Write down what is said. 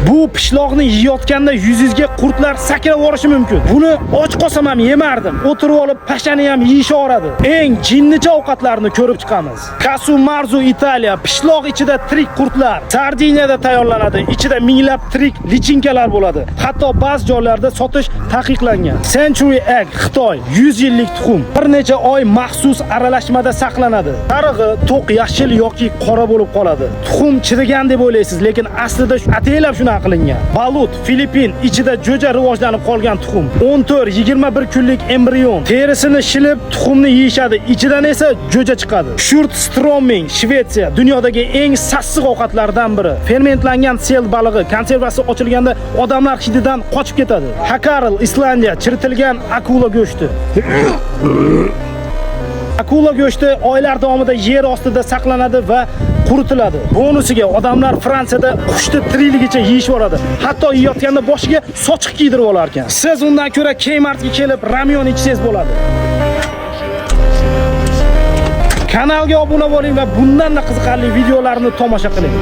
Bu pishloqni yeyotganda yuzingizga qurtlar sakrab yuborishi mumkin. Buni och qolsam ham yemardim. O'tirib olib pashani ham yeyishaveradi. Eng jinnicha ovqatlarni ko'rib chiqamiz. Casu Marzu, Italiya. Pishloq ichida tirik qurtlar. Sardiniyada tayyorlanadi. Ichida minglab tirik lichinkalar bo'ladi. Hatto ba'zi joylarda sotish taqiqlangan. Century Egg, Xitoy. 100 yillik tuxum. Bir necha oy maxsus aralashmada saqlanadi. Tarig'i to'q yashil yoki qora bo'lib qoladi. Tuxum chirigan deb o'ylaysiz, lekin aslida ataylab shunaqa qilingan. Balut, Filippin, ichida jo'ja rivojlanib qolgan tuxum. 14-21 kunlik embrion. Terisini shilib tuxumni yeyishadi, ichidan esa jo'ja chiqadi. Surströmming, Shvetsiya, dunyodagi eng sassiq ovqatlardan biri. Fermentlangan sel balig'i konservasi ochilganda odamlar hididan qochib ketadi. Hakarl, Islandiya, chiritilgan akula go'shti. Akula go'shti oylar davomida yer ostida saqlanadi va quritiladi. Bonusiga odamlar Fransiyada qushni tirikligicha yeyishib oladi. Hatto yeyotganda boshiga sochiq kiydirib olar ekan. Siz undan ko'ra Kmartga kelib ramyon ichsangiz bo'ladi. Kanalga obuna bo'ling va bundan-da qiziqarli videolarni tomosha qiling.